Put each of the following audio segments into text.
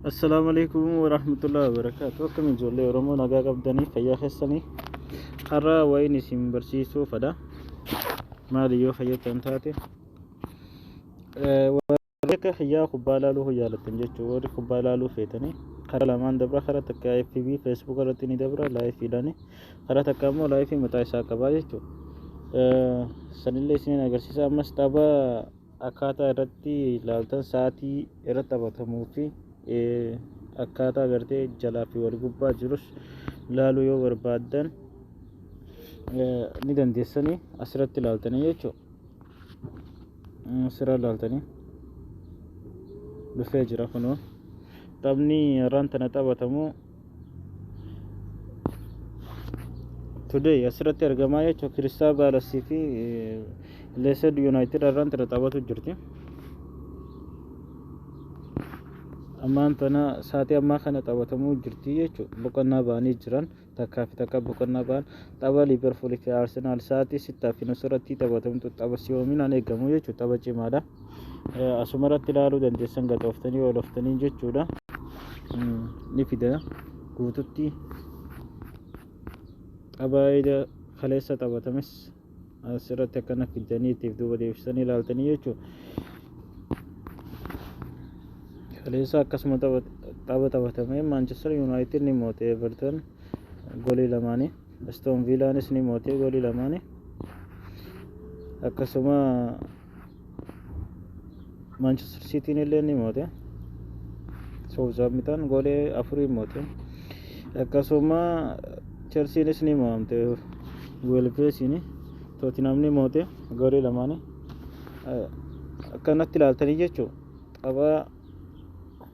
Assalaamu alaikum warahmatullahi wabarakaatu. Akkam ijoollee Oromoo, nagaa qabdanii, fayyaa keessanii? Har'a waa'in isin barsiisuu fedha. Maali yoo fayyaddan taate? Warri akka kiyyaa kubbaa ilaaluu jaalattan jechuudha. Warri kubbaa ilaaluu feetanii karaa lamaan dabra. Karaa takka FB, Facebook irratti ni dabra liveiidhaani. Karaa takka immoo live mataa isaa qabaa jechuudha. Sanillee isiniin agarsiisa. Ammas tapha akkaataa irratti ilaaltan, sa'aatii irratti taphatamuu fi akkaataa gartee jalaa fi wal gubbaa jirus ilaaluu yoo barbaaddan ni dandeessanii asirratti ilaaltanii jechuudha. Asirra ilaaltanii dhufee jira kunoo. Taphni irraan tana taphatamu today asirratti argamaa jechuudha. Crystal Palace fi Leeds United irraan tana taphatu jirti. Ammaan tana sa'aatii ammaa kana taphatamuu jirti jechuudha. Boqonnaa ba'anii jiran, takkaa fi takka boqonnaa ba'an. Tapha Liverpool fi Arsenal sa'aatii 6:30 irratti taphatamtu, tapha si'oominaan eegamu jechuudha. Tapha cimaadha. Asuma irratti ilaaluu dandeessan gaxooftanii ooloftanii jechuudha. Ni fida guututti tapha kaleessa taphatames asirratti akkana fidanii ittiif duuba deebisanii ilaaltanii jechuudha. Kaleessa akkasuma tapha taphatame Manchester United ni moote Everton golii lamaanii. Aston Villaanis ni moote golii lamaanii. Akkasuma Manchester Cityin illee ni moote. Southampton goolii afurii moote. Akkasuma Chelseanis ni mo'amte Wolvesiin. Tottenham ni moote goolii lamaanii. Akkanatti ilaaltanii jechuudha. Tapha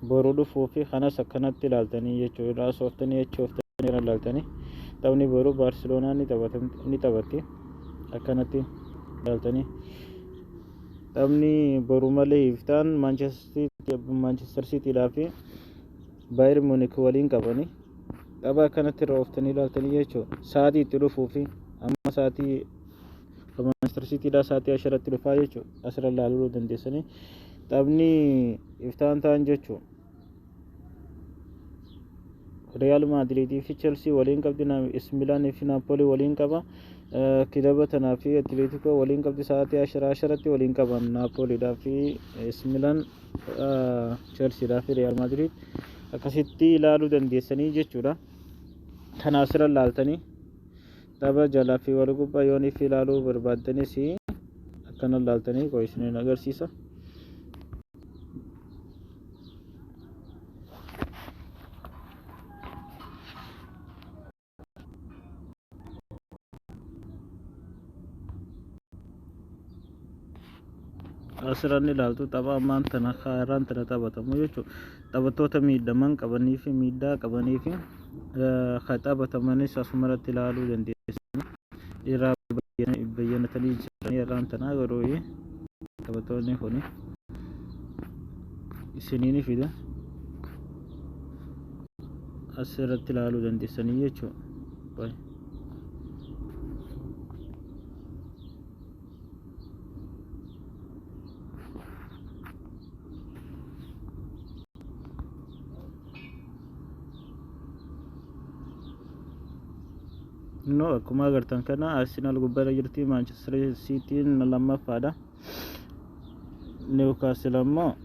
boru dhufuu fi kanas akkanatti ilaaltanii jechuudha. Irraa sooftanii jechooftanii kana ilaaltanii. Taphni boru Baarseloonaan ni taphatti. Akkanatti ilaaltanii. Taphni boru malee iftaan Manchester Cityidhaa fi Bayern Munich waliin qabani. Tapha akkanatti irra ooftanii ilaaltanii jechuudha. Sa'aatii itti dhufuu fi amma sa'aatii Manchester Cityidhaa sa'aatii 10tti dhufaa jechuudha. Asirra ilaaluu dandeessanii. Taphni iftaan ta'an jechuudha. Real Madrid fi Chelsea waliin qabdi, AC Milan fi Napoli waliin qaba. Kilaba tanaa fi Atletico waliin qabdi, sa'aatii 10 10tti waliin qaban Napolidhaa fi AC Milan, Chelseadhaa fi Real Madrid akkasitti ilaaluu dandeessanii jechuudha. Kana asirra ilaaltanii tapha jalaa fi wal gubbaa yooniif ilaaluu barbaaddanis akkana ilaaltanii koo isiniin agarsiisa. Asirra ni ilaaltu, tapha ammaan tana kaaraan tana taphatamu jechuudha. Taphattoota miidhaman qabanii fi miidhaa qabanii fi kan taphatamanis asumarratti ilaaluu dandeessu. Irraa bayyanatanii jiranii irraan tanaa garuu taphattoonni kun isinii ni fida. Asirratti ilaaluu dandeessanii jechuudha. No, akkuma agartan kana Arsenal gubbaarra jirti, Manchester Cityin lammaffaadha. Newcastle ammoo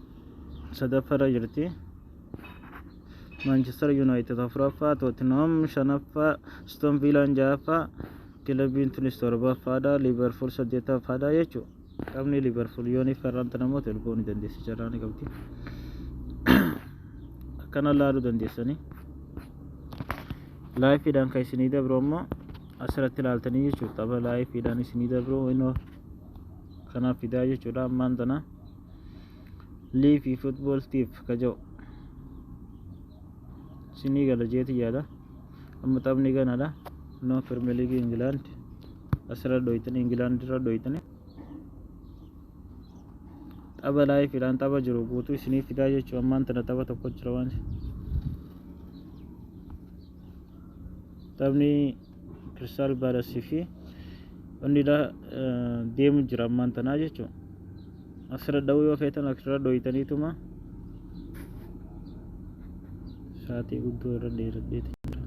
sadaffaarra jirti. Manchester United afuraffaa, Tottenham shanaffaa, Aston Villaan ja'affaa, kilabiin tunis torbaffaadha, Liverpool saddeettaffaadha jechuudha. Taphni Liverpool yooniif karraan namoota ol ni dandeessi, carraa ni qabdi. Akkana laaluu dandeessanii. Liveiidhaan kan isinii dabru ammoo asirratti ilaaltanii jechuudha. Tapha liveiidhaan isinii dabru inoo kanaaf fidaa jechuudha ammaan tana. Live football tip ka jedhu isinii gala jeeti yaada. Amma taphni ganadha. No, Premier League England asirra dhoytanii, England irra dhoytanii tapha liveiidhaan tapha jiru guutuu isinii fidaa jechuudha. Ammaan tana tapha tokko jira waan taphni Crystal Palace fi inni deemu jira ammaan tanaa jechuudha. Asirra dha'uu yoo feetan asirra dhoytaniituma Sa'aatii guddoo irra dheeradheeti jira.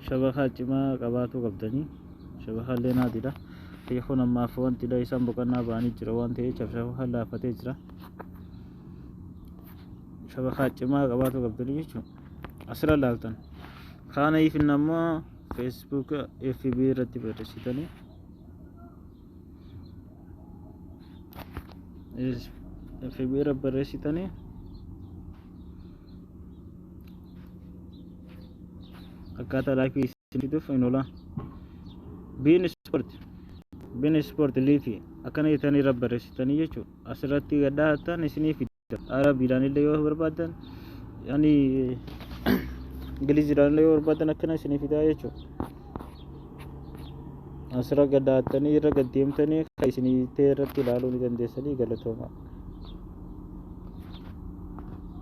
Shabakaa cimaa qabaatuu qabdanii. Shabakaa illee naadidha. Kun ammaaf wantidha isaan boqonnaa ba'anii jira waan ta'eef shabakaan laafatee jira. Shabakaa cimaa qabaatuu qabdanii jechuudha. Asirra laaltan. Kaana ifin ammoo Facebook FB irratti barreessitanii. FB irra barreessitanii akkaataa laayifii isin fiduuf hin oola. Biin ispoorti biin ispoorti liifii akkana jettanii irra barreessitanii jechuudha. Asirratti gadhaatan isinii fida. Arabiidhaan illee yoo barbaaddan yani Ingiliziidhaan illee yoo barbaaddan akkana isinii fidaa jechuudha. Asirra gadhaattanii irra gad deemtanii kan isinii ta'e irratti ilaaluu ni dandeessanii galatooma.